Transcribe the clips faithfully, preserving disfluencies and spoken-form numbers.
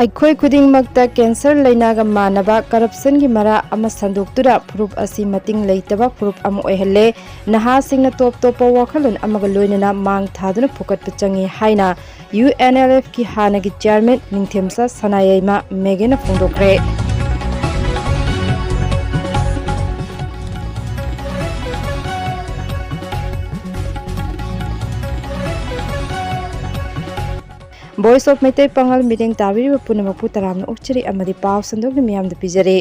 ꯑꯩꯈꯣꯏ ꯈꯨꯗꯤꯡꯃꯛꯇ ꯀꯦꯟꯁꯔ ꯂꯩꯅꯥꯒ ꯃꯥꯟꯅꯕ ꯀꯔꯞꯁꯟꯒꯤ ꯃꯔꯥ ꯑꯃ ꯁꯟꯗꯣꯛꯇꯨꯅ ꯐꯨꯔꯨꯞ ꯑꯁꯤ ꯃꯇꯤꯡ ꯂꯩꯇꯕ ꯐꯨꯔꯨꯞ ꯑꯃ ꯑꯣꯏꯍꯜꯂꯦ꯫ ꯅꯍꯥꯁꯤꯡꯅ ꯇꯣꯞ ꯇꯣꯞꯄ ꯋꯥꯈꯜꯂꯣꯟ ꯑꯃꯒ ꯂꯣꯏꯅꯅ ꯃꯥꯡ ꯊꯥꯗꯨꯅ ꯐꯨꯀꯠꯄ ꯆꯪꯏ ꯍꯥꯏꯅ ꯌꯨ ꯑꯦꯟ ꯑꯦꯜ ꯑꯦꯐꯀꯤ ꯍꯥꯟꯅꯒꯤ chairman ꯅꯤꯡꯊꯦꯝꯆꯥ Sanayaima ꯃꯦꯒꯦꯅ ꯐꯣꯡꯗꯣꯛꯈ꯭ꯔꯦ꯫ Voice of Meitei ꯄꯥꯉꯜ ꯃꯤꯠꯌꯦꯡ ꯇꯥꯕꯤꯔꯤꯕ ꯄꯨꯝꯅꯃꯛꯄꯨ ꯇꯔꯥꯝꯅ ꯑꯣꯛꯆꯔꯤ ꯑꯃꯗꯤ ꯄꯥꯎ ꯁꯟꯗꯣꯛꯅ ꯃꯤꯌꯥꯝꯗ ꯄꯤꯖꯔꯤ꯫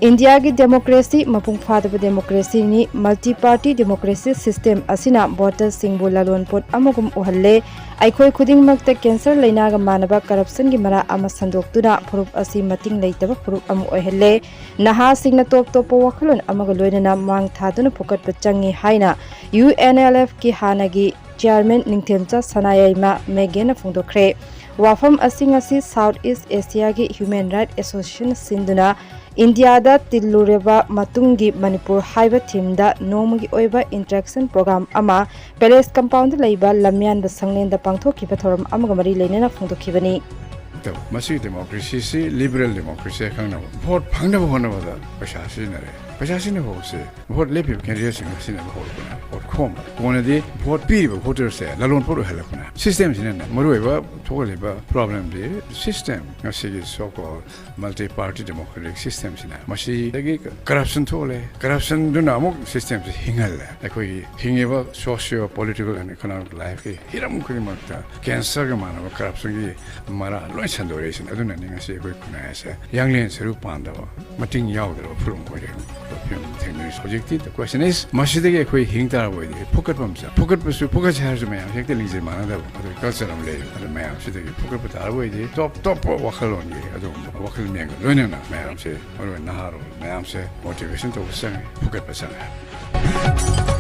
ꯏꯟꯗꯤꯌꯥꯒꯤ ꯗꯦꯃꯣꯀ꯭ꯔꯦꯁꯤ ꯃꯄꯨꯡ ꯐꯥꯗꯕ ꯗꯦꯃꯣꯀ꯭ꯔꯦꯁꯤꯅꯤ꯫ ꯃꯜꯇꯤ ꯄꯥꯔꯇꯤ ꯗꯦꯃꯣꯀ꯭ꯔꯦꯁꯤ ꯁꯤꯁꯇꯦꯝ ꯑꯁꯤꯅ ꯚꯣꯇꯔꯁꯤꯡꯕꯨ ꯂꯂꯣꯟꯄꯣꯠ ꯑꯃꯒꯨꯝ ꯎꯍꯜꯂꯦ꯫ ꯑꯩꯈꯣꯏ ꯈꯨꯗꯤꯡꯃꯛꯇ ꯀꯦꯟꯁꯔ ꯂꯩꯅꯥꯒ ꯃꯥꯟꯅꯕ ꯀꯔꯞꯁꯟꯒꯤ ꯃꯔꯥ ꯑꯃ ꯁꯟꯗꯣꯛꯇꯨꯅ ꯐꯨꯔꯨꯞ ꯑꯁꯤ ꯃꯇꯤꯡ ꯂꯩꯇꯕ ꯐꯨꯔꯨꯞ ꯑꯃ ꯑꯣꯏꯍꯜꯂꯦ꯫ ꯅꯍꯥꯁꯤꯡꯅ ꯇꯣꯞ ꯇꯣꯞꯄ ꯋꯥꯈꯜꯂꯣꯟ ꯑꯃꯒ ꯂꯣꯏꯅꯅ ꯃꯥꯡ ꯊꯥꯗꯨꯅ ꯐꯨꯀꯠꯄ ꯆꯪꯏ ꯍꯥꯏꯅ ꯌꯨ ꯑꯦꯟ ꯑꯦꯜ ꯑꯦꯐꯀꯤ ꯍꯥꯟꯅꯒꯤ ꯆꯤꯌꯥꯔꯃꯦꯟ ꯅꯤꯡꯊꯦꯝꯆꯥ ꯁꯅꯥꯌꯥꯏꯃ ꯃꯦꯒꯦꯅ ꯐꯣꯡꯗꯣꯛꯈ꯭ꯔꯦ꯫ ꯋꯥꯐꯝ ꯑꯁꯤꯡ ꯑꯁꯤ ꯁꯥꯎꯠ ꯏꯁ ꯑꯦꯁꯤꯌꯥꯒꯤ ꯍ꯭ꯌꯨꯃꯦꯟ ꯔꯥꯏꯠ ꯑꯦꯁꯣꯁꯤꯌꯦꯁꯟ ꯁꯤꯟꯗꯨꯅ ꯏꯟꯗꯤꯌꯥꯗ ꯇꯤꯜꯂꯨꯔꯕ ꯃꯇꯨꯡꯒꯤ ꯃꯅꯤꯄꯨꯔ ꯍꯥꯏꯕ ꯊꯤꯝꯗ ꯅꯣꯡꯃꯒꯤ ꯑꯣꯏꯕ ꯏꯟꯇꯔꯦꯛꯁꯟ ꯄ꯭ꯔꯣꯒ꯭ꯔꯥꯝ ꯑꯃ ꯄꯦꯂꯦꯁ ꯀꯝꯄꯥꯎꯟꯗ ꯂꯩꯕ ꯂꯝꯌꯥꯟꯕ ꯁꯪꯂꯦꯟꯗ ꯄꯥꯡꯊꯣꯛꯈꯤꯕ ꯊꯧꯔꯝ ꯑꯃꯒ ꯃꯔꯤ ꯂꯩꯅꯅ ꯐꯣꯡꯗꯣꯛꯈꯤꯕꯅꯤ꯫ ꯃꯁꯤꯒꯤ ꯗꯦꯃꯣꯀ꯭ꯔꯦꯁꯤꯁꯤ ꯂꯤꯕꯔꯦꯜ ꯗꯦꯃꯣꯀ꯭ꯔꯦꯁꯤ ꯈꯪꯅꯕ ꯚꯣꯠ ꯐꯪꯅꯕ ꯍꯣꯠꯅꯕꯗ ꯄꯩꯁꯥ ꯁꯤꯖꯤꯟꯅꯔꯦ꯫ ꯄꯩꯁꯥ ꯁꯤꯖꯤꯟꯅꯕ ꯍꯧꯕꯁꯦ ꯚꯣꯠ ꯂꯦꯞꯄꯤꯕ ꯀꯦꯟꯗꯤꯗꯦꯠꯁꯤꯡꯅ ꯁꯤꯖꯤꯟꯅꯕ ꯍꯧꯔꯛꯄꯅꯦ꯫ ꯚꯣꯠ ꯈꯣꯝꯕ ꯀꯣꯟꯅꯗꯤ ꯚꯣꯠ ꯄꯤꯔꯤꯕ ꯚꯣꯇꯔꯁꯦ ꯂꯂꯣꯟ ꯄꯣꯠ ꯑꯣꯏꯍꯜꯂꯛꯄꯅꯦ꯫ ꯁꯤꯁꯇꯦꯝꯁꯤꯅꯅꯦ ꯃꯔꯨꯑꯣꯏꯕ ꯊꯣꯛꯍꯜꯂꯤꯕ ꯄ꯭ꯔꯣꯕ꯭ꯂꯦꯝꯗꯤ ꯁꯤꯁꯇꯦꯝ, ꯉꯁꯤꯒꯤ so called multi party democratic system ꯁꯤꯅ ꯃꯁꯤꯗꯒꯤ ꯀꯔꯞꯁꯟ ꯊꯣꯛꯍꯜꯂꯦ꯫ ꯀꯔꯞꯁꯟꯗꯨꯅ ꯑꯃꯨꯛ ꯁꯤꯁꯇꯦꯝꯁꯦ ꯍꯤꯡꯍꯜꯂꯦ꯫ ꯑꯩꯈꯣꯏꯒꯤ ꯍꯤꯡꯉꯤꯕ socio political and economic life ꯀꯤ ꯍꯤꯔꯝ ꯈꯨꯗꯤꯡꯃꯛꯇ ꯀꯦꯟꯁꯔꯒ ꯃꯥꯟꯅꯕ ꯀꯔꯞꯁꯟꯒꯤ ꯃꯔꯥ ꯂꯣꯏ ꯁꯟꯗꯣꯔꯛꯏꯁꯤꯅꯦ꯫ ꯑꯗꯨꯅꯅꯤ ꯉꯁꯤ ꯑꯩꯈꯣꯏ ꯈꯨꯟꯅꯥꯏ ꯑꯁꯦ ꯌꯥꯡꯂꯦꯟ ꯁꯔꯨ ꯄꯥꯟꯗꯕ, ꯃꯇꯤꯡ ꯌꯥꯎꯗ꯭ꯔꯕ ꯐꯨꯔꯨꯞ ꯑꯣꯏꯔꯦ꯫ ꯐꯤꯕꯝ ꯊꯦꯡꯅꯔꯤꯁꯦ꯫ ꯍꯧꯖꯤꯛꯇꯤ the question is, ꯃꯁꯤꯗꯒꯤ ꯑꯩꯈꯣꯏ ꯍꯤꯡ ꯇꯥꯔꯕ ꯑꯣꯏꯗꯤ ꯐꯨꯀꯠꯄ ꯑꯃ ꯆꯪ-, ꯐꯨꯀꯠꯄꯁꯨ, ꯐꯨꯀꯠꯁꯦ ꯍꯥꯏꯔꯁꯨ ꯃꯌꯥꯝ ꯍꯦꯛꯇ ꯂꯤꯡꯖꯦꯜ ꯃꯥꯟꯅꯗꯕ, ꯑꯗꯨ ꯀꯜꯆꯔ ꯑꯃ ꯂꯩꯌꯦꯕ꯫ ꯑꯗꯨ ꯃꯌꯥꯝꯁꯤꯗꯒꯤ ꯐꯨꯀꯠꯄ ꯇꯥꯔꯕ ꯑꯣꯏꯗꯤ ꯇꯣꯞ ꯇꯣꯞꯄ ꯋꯥꯈꯜꯂꯣꯟꯒꯤ ꯑꯗꯨꯒꯨꯝꯕ ꯋꯥꯈꯜ ꯃꯦꯟꯒ ꯂꯣꯏꯅꯅ ꯃꯌꯥꯝꯁꯦ, ꯃꯔꯨꯑꯣꯏꯅ ꯅꯍꯥꯔꯣꯜ ꯃꯌꯥꯝꯁꯦ ꯃꯣꯇꯤꯚꯦꯁꯟ ꯇꯧꯕ ꯆꯪꯉꯦ, ꯐꯨꯀꯠꯄ ꯆꯪꯉꯦ꯫